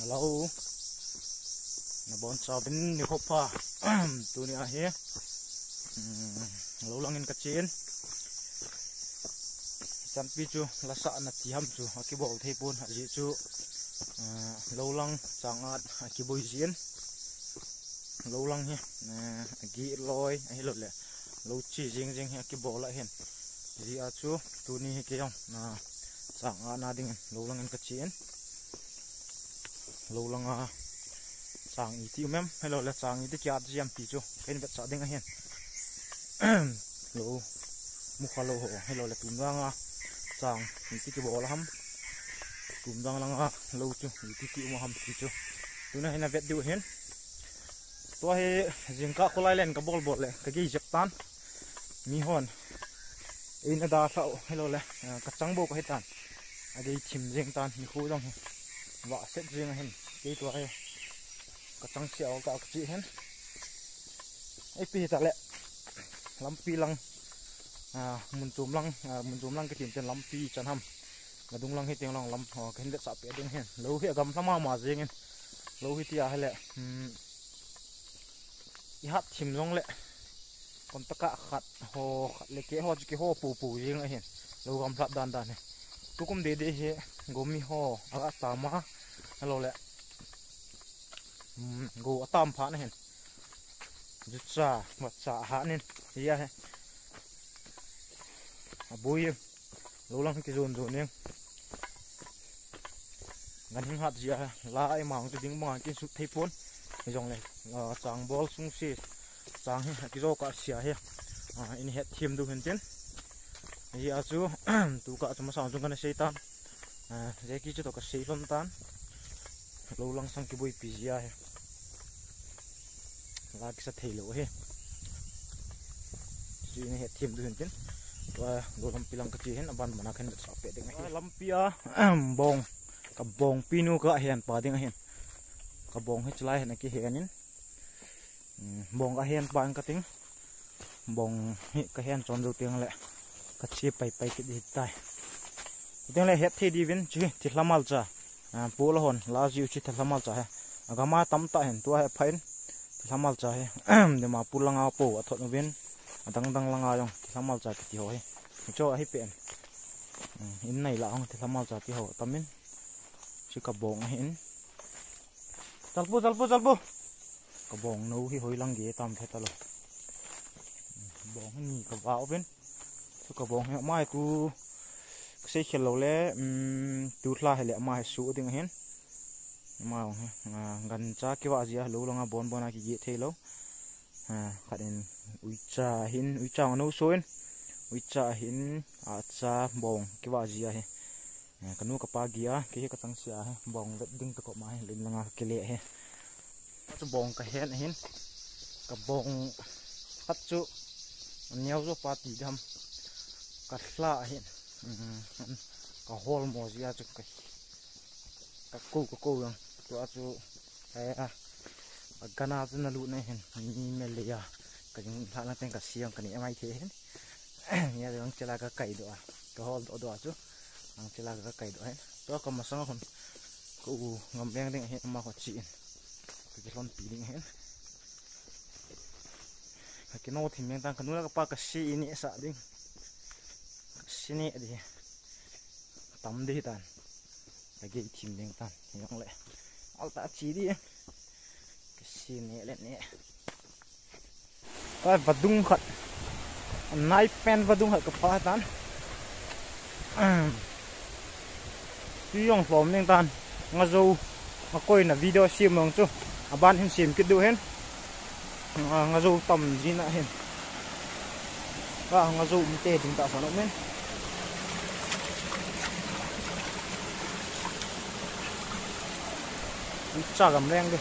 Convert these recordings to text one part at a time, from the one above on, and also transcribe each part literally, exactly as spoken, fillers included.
Hello. Nabonchauvin nikho pha. Tuni ahi. Hmm, lou langin kachen. Chanpi chu lasah na ti ham chu akibol thei pon, ajeh chu, eh, lou lang chang at akiboi jin. Lou lang hi, eh, agih loi, ahilouleh lou chi jing jing hi akibol ahin. Hijeh a chu tuni hi keijong, ah, chang at na dingin lou langin kachen. Lou langa chang iti um em, ahilouleh chang iti kiat jia em ti chu kahin vetsah ding ahin. Lou mukha lou ho, ahilouleh tum langa chang iti kibol ham. Tum dang langa lou chu iti ti um ham ti chu tuna hin avet diu ahin. Tua hi jingkah kholai len kabol bol le kagei jep tan. Mihon eina dalhau, ahilouleh, eh, kachang bou kahi tan. Agei thim jeng tan, nikho jong hi vahset jeng ahin. Kei tua hi kachang sia ol ta kachi hin. Ipi hitaleh lampi lang, ah, mun chom lang, ah, mun chom lang kiti ten lampi chan ham. Nadung lang hi teng lang lam, oh, kahin vetsah peh ding hin. Lou hi agamla mama jengin. Lou hi tia hileh, hmm, ihat thim jongleh, kon taka khat ho, khat le keh ho chu kiho popo jeng ahin. Lou gamlhat dan dan hi. Tukum dede hi gomi ho aga tama, ahilouleh, hmm, go atam phat ahin. Jucha, matcha ahat in. Hia hi. Aboi. Lou lang kijon jon ning. Ganhing hat jia la ai mang chu ding banga kinsut thei pon. Hijongle, ah, chang bol sung si. Chang hi akijo kah sia hi. Ah, in het thim diu hin tin. Hijeh a chu, tu kah chu masang chung kana sei tan. Ah, jeki chu toh kasei lhon tan. Lou lang sang kiboipi jia hi. La kisa thei lou hi. Chu in het thim diu hin tin. Tua lou lampi lang kache hin, aban mana kahin vetsah peh ding ahi. Lampi a, bong. Kabong pinu kahen pa ding ahin. Kabong hi chulai hin akihen in. Hmm, bong kahen pa in kating. Bong hi kahen chom jou teng le kache pai pai kit ding tai. Teng le het thei diuvin chu thilha malcha. Ah, pu la hon la jiu chu thilha malcha hi. Agama tamtah hin tua hi pha in thilha malcha hi. Dimapur langa po athot uvin. Adang dang langa jong thilha malcha kiti ho hi. Chu ahi pen. Hmm, in nai la hung thilha malcha ti ho tam in. Chu kabong ahin. Chalpu, chalpu, chalpu. Kabong nou hi hoilang ge tam khe talou. Bong hi ni kava uvin. Chu kabong hi ama hi tu kasei khel lou le, um, tu lha hile ama hi su ding ahin. Ama hi, ah, gancha kiva jia lou langa bon bon a kigeh thei lou. Ah, khat in uicha hin, uicha nou su in. Uicha hin, acha bong kiva jia hi. Eh, kanu kapa gei a, kei hi kachang sia hi, bong vet ding toh koma hi, lim langa kakile hi. Chu bong kahen ahin, kabong khat chu, neo jo pa ti dam, kalha ahin, um, kahol mo jia chu ka, kakou, kakou jong, tua chu, eh, a, agana chu nalut na hin, mi mel le a, kajing lha na teng kasiang kani amai the hin. Nia jong chila kakai doh a, kahol doh doh a chu. Ang chila kakai doh ahin. Tua kamasang a khun. Ka u ngam veng ding ahin, ama kho chi in. Kakilhonpi ding ahin. Kakino thim ding tan, kanu le kapa kase neh sah ding. Kase neh ding. Tam ding tan. Kagei thim ding tan. Hijongle. Alta chi ding. Kase neh le neh. Ka vadung khat. Nai pen vadung khat kapha tan. Tui jong lhom ding tan. Ngajo. Ngakoina video sem mong chu. Aban hin sem kit diu hen. Nga, ngajo tam jin ahin. Ka ngajo um te ding tahsan um in. Cha gam leng de.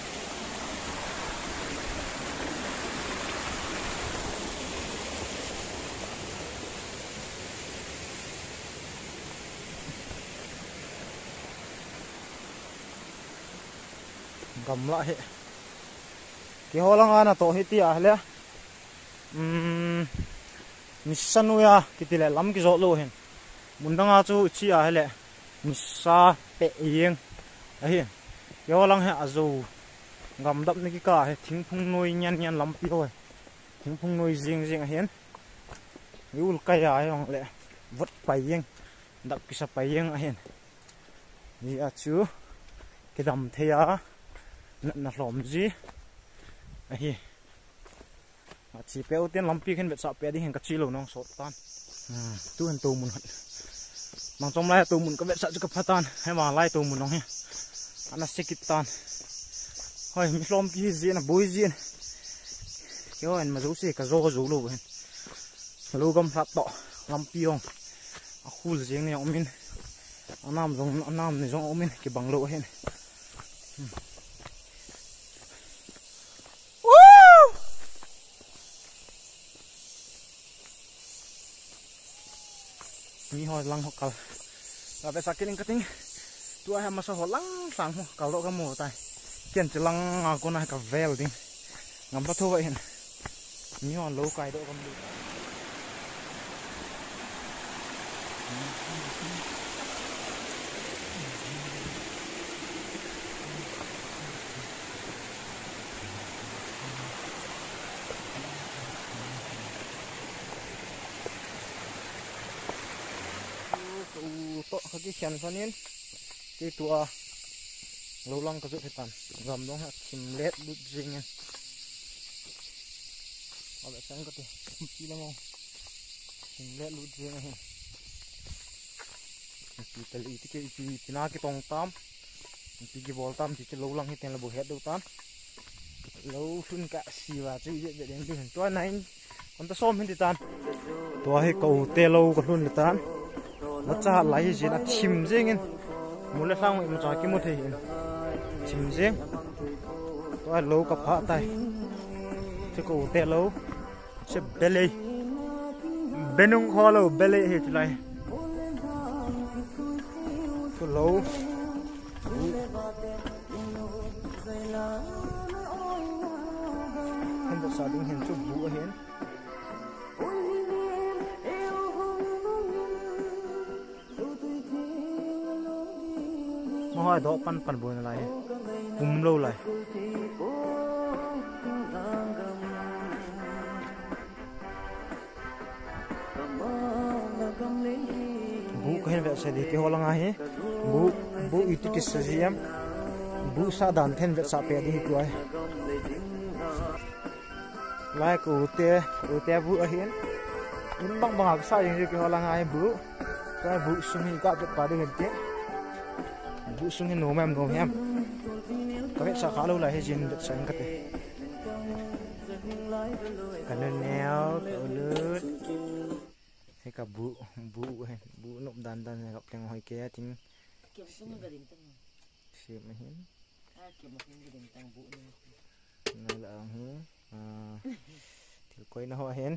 Gamla hi. Keiho langa natoh hi tia hile. Um, nisa noiya kiti le lam kijot lou hin. Mun danga chu chia hile. Nisa pe jeng. Ahi. Keiho lang hi ajo gamdap na kikah hi thingphung noi ngen ngen lampi ho hi. Thingphung noi jing jing ahin. Iul kai a hi hong le vot pai jeng. Dap kisa pai jeng ahin. Hijeh a chu kidam thei a natna lhom ji ahi. Achi pe u ten lampi khen vetsah pe ding hen kachi lou nong sot tan. Hmm, tu hen tou mun han. Mang chom lai tou mun ka vetsah chu ka pha tan. Hema lai tou mun nong hi. Ana sikit tan. Hoi, mi lhom ki hi jin a boi jin. Keiho en ma jo se ka jo jo lou hen. Lou gam hlat to lampi hong. A khul jing ni ong min. Anam jong, anam ni jong ong min kibang lou hen. Hmm. Mi ho lang ho kal. Ka vetsah kit ing kating. Tua hi masa ho lang lang ho kal doh ka mu tai. Ken chi lang a kona ka vel ding. Ngam pa tho va hin. Mi ho lou kai doh ka mu. Ka u toh ka kikhen sanin, kei tua lou lang ka jot hitan, gam dong ha thim let lut jing in. Abe sang ka ti, ti lang o. Thim let lut jing ahin. Ipi tali iti ke ipi, ipi na kitong tam. Ipi kibol tam ti chu lou lang hi ten la bu het dou tan. Lou lhun ka siva chu ijeh jeh ding tu hin. Tua nine, kon ta som hin ti tan. Tua hi ka u te lou ka lhun le tan. Vacha lai hi jin a thim jing in. Mu le lhang imacha kimu thei hin. Thim jing. Tua lou ka pha tai. Chu ka u te lou. Che belei. Benung kho lou belei hi chulai. Chu lou. Hen da sa ding hen chu bu ahin. Mahoi doh pan pan bu na lai. Um lou lai. Bu ka hin vetsah ding keiho lang ahi. Bu, bu iti kisa ji em. Bu sa dan then vetsah pe ding hi tua hi. Lai ka u te, u te bu ahin. In bang bang a ka sa jing ji keiho lang ahi bu. Ka bu sung hi ka vet pa ding hin te. Bu sung hi nom em nom em. Ka vetsah kha lou lai hi jin vetsah in ka te. Ka nu neo, ka u lut. Hi ka bu, bu, bu nop dan dan hi ka pleng hoi ke a ting. Kem sung ga ding tang. Sim hin. A kem sung ga ding tang bu ni. Ngai la ang hi. Ah, thil koi na ho hin.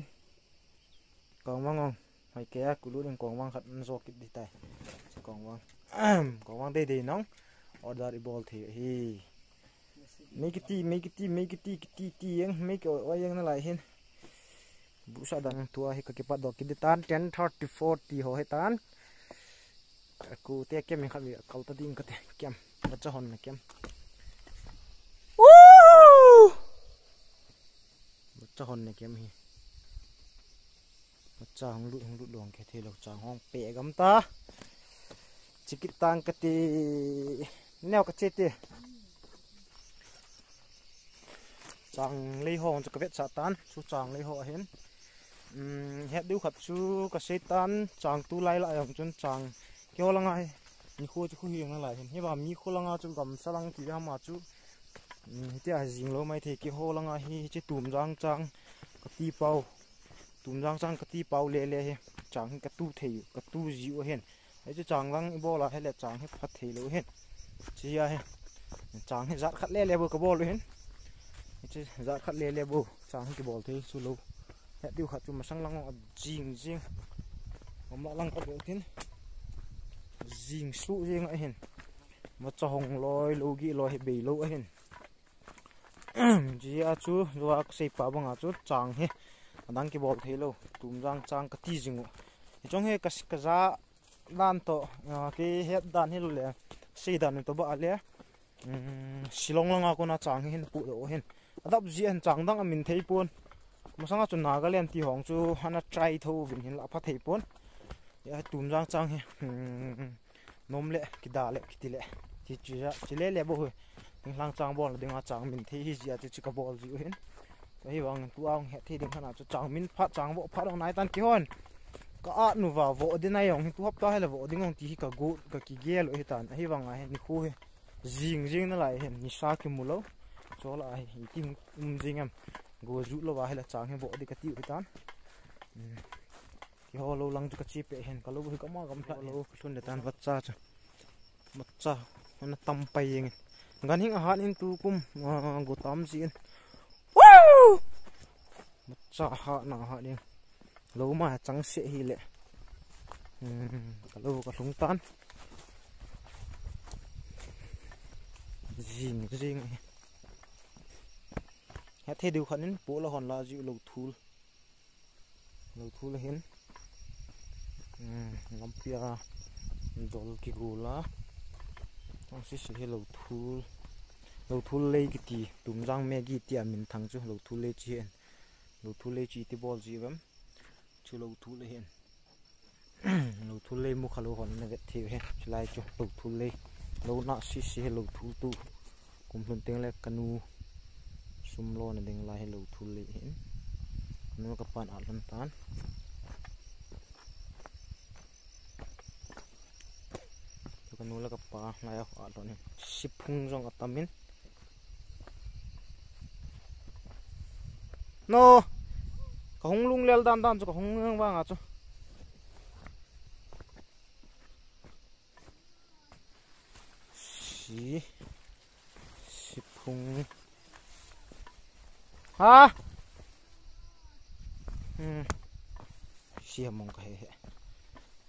Kong wang ong. Hoi ke a kulu ding kong wang khat an zo kit di tai. Kong wang. Kong wang dei dei nong. Order i bol thei hi. Mei kiti, mei kiti, mei kiti, kiti, ti yang, mei ki oi, oi yang na lai hin. Bu sa dan tua hi ka kipat doh kit di tan, ten thirty, forty ho hi tan. Ka ku te kem khat mi kal ta ding ka te kem. Vacha hon na kem. Woo! Vacha hon na kem hi. Vacha hong lut, hong lut long ke thei lo chang hong pe gam ta. Chikit tang ka ti. Neo ka che ti. Chang lei ho chu ka vetsah tan, chu chang lei ho ahin. Um, het diu khat chu ka sei tan, chang tu lai la jong chun chang keiho langa hi, nikho chu khu hi na lai hin. Hi va mi kho langa chu gamsa lang ti ham a chu, um, hitia jing lou mai thei keiho langa hi, hiche Tumjang chang ka ti pau. Tumjang chang ka ti pau le le hi, chang hi ka tu thei, ka tu ji u ahin. Hichu chang lang i bol a hile chang hi pha thei lou hin. Chi a hi. Chang hi jat khat le le bou ka bol u hin. Hichu jat khat le le bou chang hi kibol thei chu lou. Het diu khat chu masang lang a jing jing. Mama lang ka bol hin. Jing su jing ahin. Vacha hong loi lou gi loi hi bei lou ahin. Chi a chu, lua ka sei pa bang a chu, chang hi. Adang kibol thei lou. Tumjang chang ka ti jing u. Hichong hi ka, ka ja dan to, ah, kei het dan hi lou le, sei dan to ba le. um, Shillong langa kona chang hi hin pu do hin. Adap ji an chang dang amin thei pon. Masanga chu Nagaland ti hong chu hana try tho vin hin la pha thei pon. Ya tum jang chang hi. Um, nom le kida le kiti le. Ti chi ja chi le le bo hu. Ning lang chang bol dinga chang min thei hi ji a chu chi ka bol ji u hin. Ka hi vang tu ang he thei ding khana chu chang min pha chang bo pha dong nai tan ki hon. Ka a nu va vo ding nai yong hi tu hap ta he le vo ding ong ti hi ka gu ka ki gel u hi tan. Hi vang a he ni khu hi. Jing jing na lai hen, nisa kimu lou. Chola ahi, iti um jing em. Go ju lou ahi la chang hi vo di ka tiu hitan. Kiho lou lang chu ka chi pe hen, ka lou hi ka ma gam hla lou, ka lhun le tan vatcha chu. Vatcha, ana tam pai jeng in. Gan hing ahat in tu kum, ah, go tam ji in. Woo! Vatcha ahat na ahat in. Lou ma chang se hi le. Hmm, ka lou ka lhung tan. Jing, jing. He the diu khan in po la hon la ji lou thul. Lou thul hin. Hmm, lampi a dol ki gula. Tang si si hi lou thul. Lou thul lei kiti. Tumjang Maggie ti a min thang chu lou thul lei chi hin. Lou thul lei chi ti bol ji vem. Chu lou thul lei hin. Lou thul lei mu kha lou hon na vet thei u hen. Chulai chu lou thul lei. Lou na si si he lou thul tu. Kum lhun teng le ka nu sum lo na ding lai he lou thul lei hin. Ka nu ka pan a lhun tan. Chu ka nu le ka pa lai a lhun hin. Siphung jong a tam in. No. Ka hung lung lel dan dan chu ka hung lung vang a chu. Si. Siphung. Ha? Hmm. Si hamong ka he he.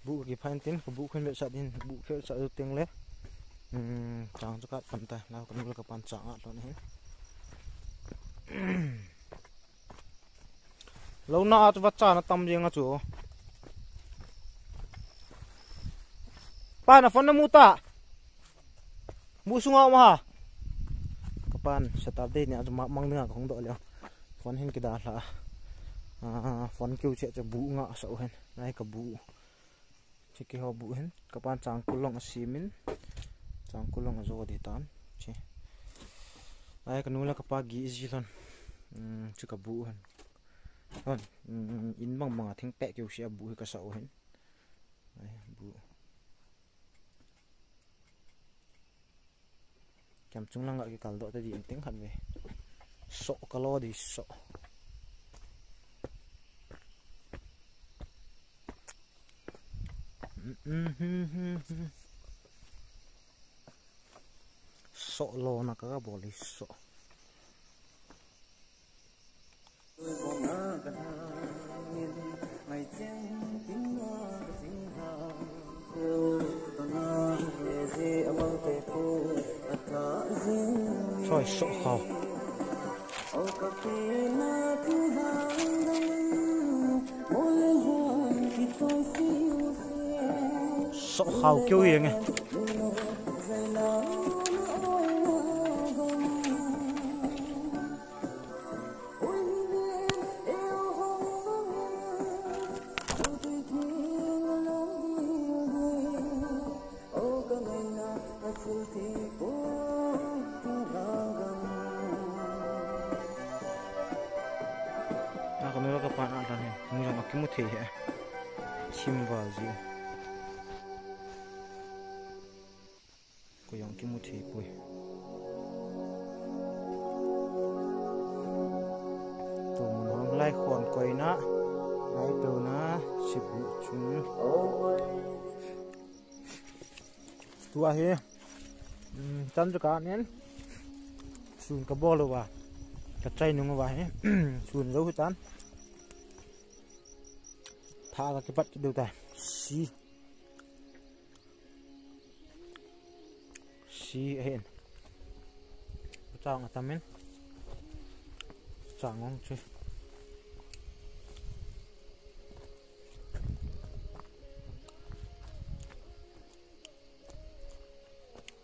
Bu ki phan tin, ka bu khen ve sa din, bu khen sa teng le. Hmm, chang chu ka pan ta, na ka nu le ka pan chang a ton hin. Lou na a chu vatcha na tam jeng a chu. Pa na phone na mu ta. Mu sunga um ha. Ka pan Saturday ni a chu ma mang dinga ka hung doh le. Phone hin kida hla. Ah, phone keu che che bu nga sa u hen. Nai ka bu. Chi kiho bu hin, ka pan changkul long a simin, changkul long a jo di tan, chi. Ai ka nu le ka pa gi ji lon, um, chi ka bu hin. Lon, um, in bang bang a thing peh keu si a bu hi ka sa u hin. Ai, bu. Kiam chung langa kikal doh ta di in ting khat ve. Soh ka lo di soh. Soh lo na ka bol di soh. Choi soh khao. Soh khao keu hi nge. Na ka nu le ka pa na dan hin, mu jong a kimu thei he. Thim val ji. Ko jong kimu thei poi. Tumun hong lai khon koina, lai tona, sibu chung. Tua hi, um, chan chu ka nen, sun ka bol uva, ka chai nung uva hi, sun jo hi tan. Tha ka kipat ki deu ta, si. Si ahin. Chang atamin. Chang ong chi.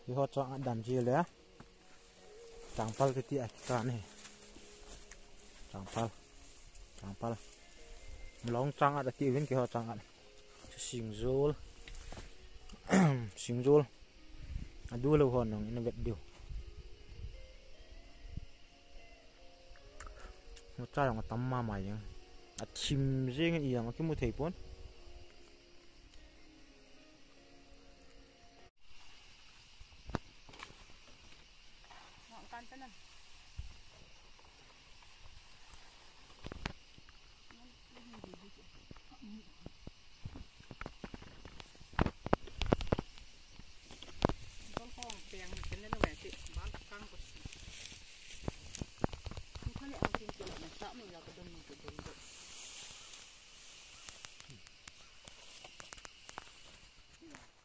Hi ho chang adam ji le. Changpal titi a kikan hi. Changpal. Changpal. Mulong changat ati uvin, keiho changat. Singjol. Singjol. Adu lou hon nong ina vet diu. Mucha jong atam mama jeng. Athim jeng in ijong akimu thei pon.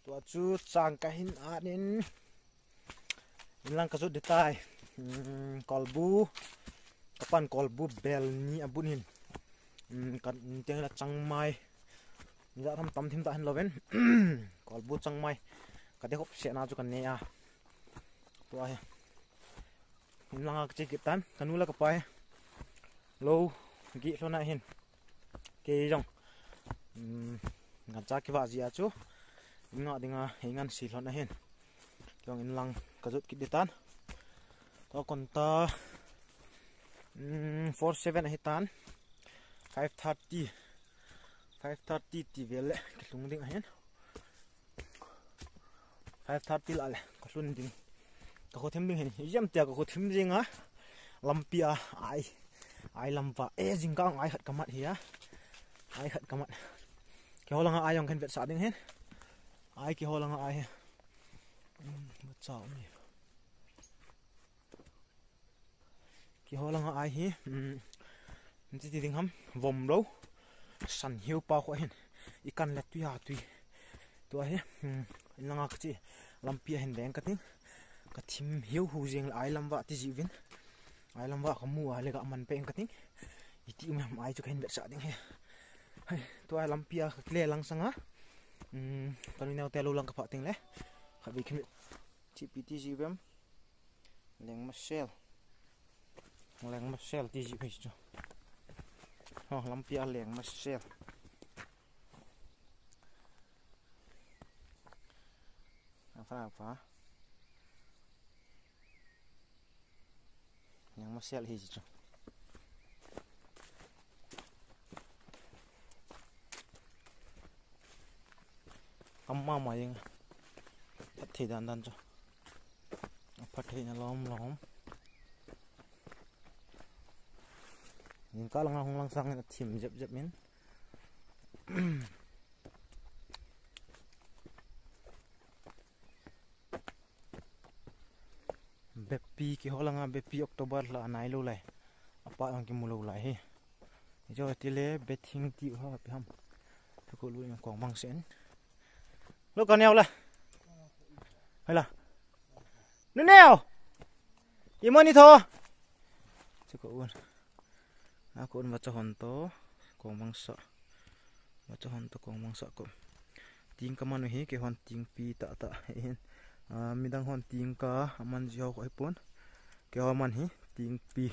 Tua chu chang kahin at in, inlang kajot ding tai. Hmm, kolbu, kapan kolbu bel ni abun hin. Hmm, kan teng la changmai. Ni da tham tam thim ta hin loven. Kolbu changmai. Kadei hop se na chu kan ne a. Tua hi. Inlanga kache kit tan, kanu le kapa hi. Lou, gih lhona hin. Kei jong. Um, gancha kivah jia chu. Inga dinga, ingan si lhona hin. Jong inlang kajot kit ding tan. Tua kon ta, um, four seven ahi tan. Five thirty. Five thirty ti vel le, kilhung ding ahin. Five thirty lah le, kalhun ding. Kakho thim ding hin. Ijemtia kakho thim jing a. Lampi a, ai. Ai lamva. E, jingkah ai khat kamat hi a. Ai khat kamat. Keiho langa ai jong kahin vetsah ding hin. Ai keiho langa ai hi. Hmm, vetsah mi. Keiho langa ai hi, um, hiti ding ham, vom lou, san hiu pa kho hin, ikan le tui a tui. Tua hi, um, inlanga kache, lampi a hin veng kating, kathim hiu hu jeng le ai lamva ti jiuvin, ai lamva kamu a le kaman peng kating, iti um ham ai chu kahin vetsah ding hi. Hai, tua lampi a kile lang sanga, um, kanu neo te lou lang kaphah ting le, khatvei kahin vet, chipi ti jiuvem. Lengmasel. Lengmasel ti ji phei chu. Ho, lampi a lengmasel. Apa apa. Lengmasel hi ji chu. Kam mama jeng. Phatthei dan dan chu. Phatthei na lom lom. Jingkah langa hung lang sang in athim jep jep in. Bepi keiho langa bepi October lha anai lou lai. Apa jong kimu lou lai hi. Ijo tile bething ti ha pi ham. Tuko lu in kong bang sen. Lo ka neo la. Hai la. Nu neo. Imoni tho. Tuko un. Ako un vacha hon to. Kong bang sa. Vacha hon to kong bang sa ko. Ting kaman u hi, keihon tingpi tah tah hin. Ah, midang hon ting ka, aman ji ho ko hi pon. Keiho man hi, tingpi.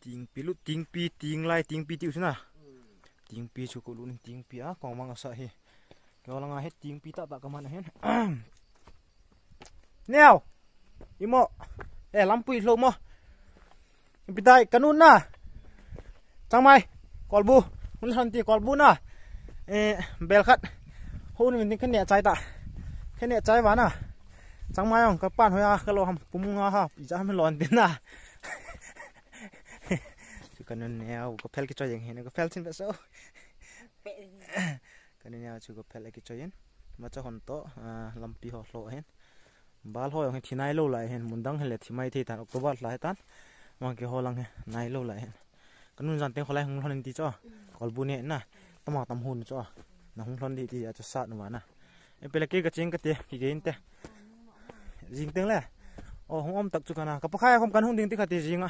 Tingpi lut, tingpi, ting lai, tingpi tiu sina. Tingpi chu ko lut ning tingpi a, kong mang asa hi. Keiho langa hi, tingpi tah tah kaman hin. Neo! Imo. Eh, lampui lou mo. Pitai, kanu na. Changmai. Kolbu. Mun han ti kolbu na. Eh, bel khat. Hun min tin kane chai ta. Kane chai va na. Changmai ong kapan hoya kalo ham pum nga ha. Ija ham lon tin na. Chu kanu neo ko phel kichoi jeng hin ko phel chin ve so. Kanu neo chu ko phel kichoi in. Vacha hon to, ah, lampi ho lho hin. Bal ho jong hi thi nai lou lai hin, mun dang hin le thi mai thei tan, October lha hi tan. Mang keiho lang hi nai lou lai hin. Kanun jan teng kholai hung lhon in ti chu. Kolbu ne na. Tama tam hun chu. Na hung lhon di ti a chu sat nu va na. E pele ke ka ching ka te, ki ke in te. Jing teng le. O hung om tak chu kana. Ka pakhai khom kan hung ding ti kha ti jing a.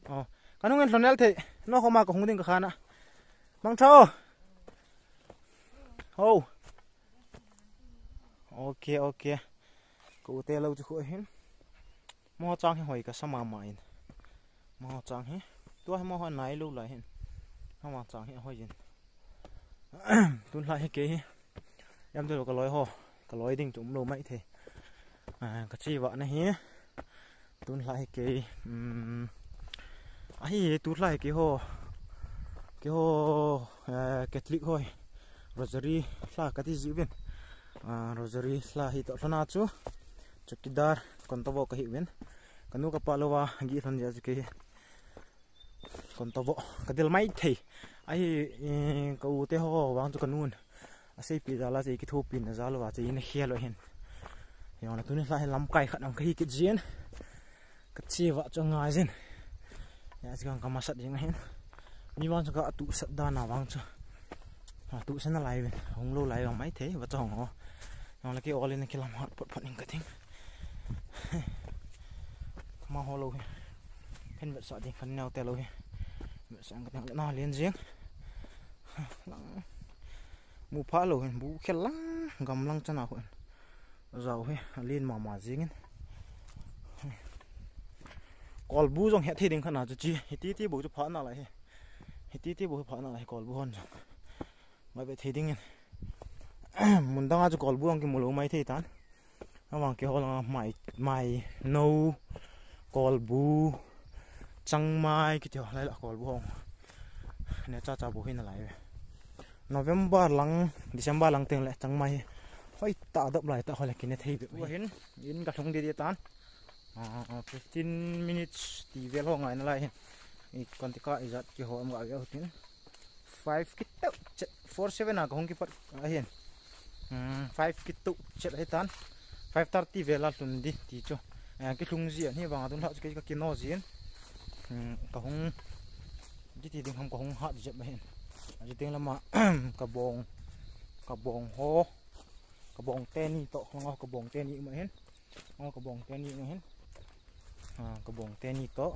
O. Kan hung in lhon el thei. No khoma ka hung ding ka khana. Mang tha o. Ho. Ok, ok. Ko te lou chu khu hin. Mo chang hi hoi kasa mama in. Mo chang hi. Tua hi mo ho nai lou lai hin. Mo chang hi hoi jin. Tun lai hi kei hi. Yam te lo ka loi ho. Ka loi ding chu um lou mai thei. Ah, ka chi va na hi. Tun lai hi kei. Um, ahi tu lai kei ho. Kei ho, eh, Catholic hoi. Rosary la ka ti ji vin. Ah, Rosary la hi to lhona chu. Chowkidar, constable ka hi vin. Ka nu ka pa lou va, gi lhon ja chu kei. Constable, ka del mai thei. Ahi, eh, ka u te ho, vang chu ka nun. A sei pi jala sei ki thu pi na jalo va, sei na khia lo hin. Yong la tuni la hi lam kai khat ang ka hi kit jin. Ka chi va chu ngai jin. Ya, chi kang ka masat jing hin. Mi vang chu ka tu sat da na vang chu. A tu sat na lai vin. Hung lo lai vang mai thei, va chu hung ho. Yong la ki olin ki lam hat pot pot ning ka ting. Ma ho lo hi. Khen vet sa ding khan neo te lo hi. Vet sa ka ting na len jing. Lang. Mu pha lo hin bu khel lang. Gam lang chana ho hin. Zau hi. Len mama jing in. Kolbu jong het thei ding khan a chu chi. Hiti ti bu chu pha na lai hi. Hiti ti bu pha na lai kolbu hon jong. Mai be thei ding in. Mun dang a chu kolbu ang ki mu lo mai thei tan. Amang kei ho langa mai, mai no, kolbu, changmai kiti ho lai la kolbu hong. Ne cha cha bu hi na lai ve. November lang, December lang teng le changmai. Hoi ta dop lai ta ho le kine thei be. Bu hin, in ka thung di di tan. Ah, fifteen minutes ti vel ho ngai na lai hin. I kon ti ka i jat ki ho am ga ve ho tin. Five kit tau chet, four seven a ka hung kipat ahin. Hmm, five kit tau chet ahi tan. Five thirty vel a lhun di ti chu. Eh, ki lhung ji ahi vang a dun ha chu kei ka kino jin. Hmm, ka hung, ji ti ding ham ka hung hat jep ahin. Aji ding lama, ka bong, ka bong ho, ka bong teni to, ka bong teni ma hin. Oh, ka bong teni ma hin. Ah, ka bong teni to.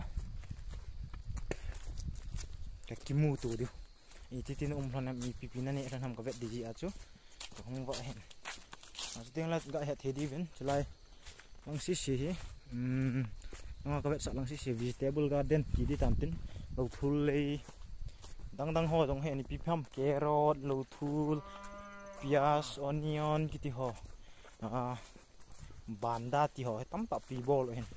Ka kimu tu diu. I ti tin um lhon nam, i pipi na ne lhon nam ka vet di ji a chu. Ka hung va hin. A chu teng la ga het thei di vin, chu lai. Lang si si hi. Um, nga ka vet sa lang si si vegetable garden ti di tan tin. Lo thul lei. Dang dang ho dong he ni pi pham carrot, lo thul, pias, onion kiti ho. Ah, banda ti ho, tam ta pi bol hin.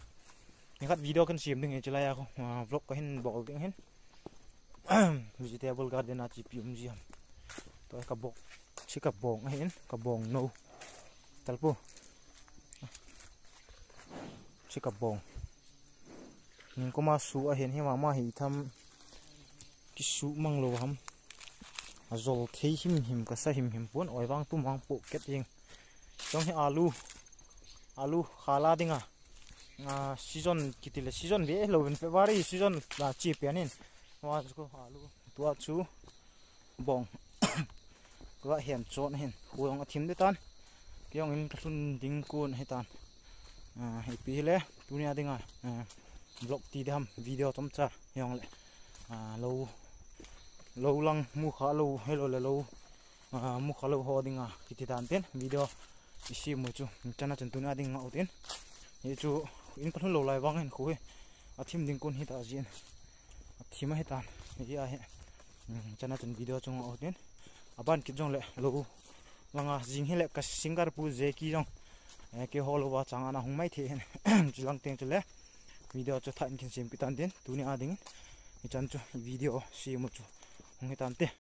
Ni khat video kan sim ding hi chilai a ko, ah, vlog ka hin bol ding hin. Vegetable garden a chi pi um ji ham. To ka bok, chi ka bong ahin, ka bong no. Talpu. Chi ka bong. Ning koma su ahin hi mama hi tham. Ki su mang lo ham. A jol thei him him ka sa him him pon oi vang tum vang po ket jing. Chong hi alu. Alu khala dinga. Ah, season kiti le season ve lo vin February season la chi pian in. Wa ko alu. Tua chu bong. Ka hem chon hin. Hu jong a thim de tan. Ki jong in ka lhun ding kun hi tan. Ah, ipi hi le. Tuni a dinga. Ah, vlog ti de ham video chom cha. Jong le. Ah, lo. Lo lang mu kha lo. Hello le lo. Ah, mu kha lo ho dinga. Kiti tan tin. Video. I si mu chu. Chana chun tuni a ding ngau tin. Hi chu. In ka lhun lo lai vang hin khu hi. A thim ding kun hi ta jin. A thim ahi tan. Hi a hi. Hmm, chana chun video chung a utin. A ban kit jong le lo. Langa jing hi le ka singer pu Jackie jong. Eh, kei ho lo va chang ana hung mai the hin. Chu lang teng chu le. Video chu tha in kin sim kit tan tin. Tuni a ding. Hi chan chu video si mu chu. Hung hi tan te.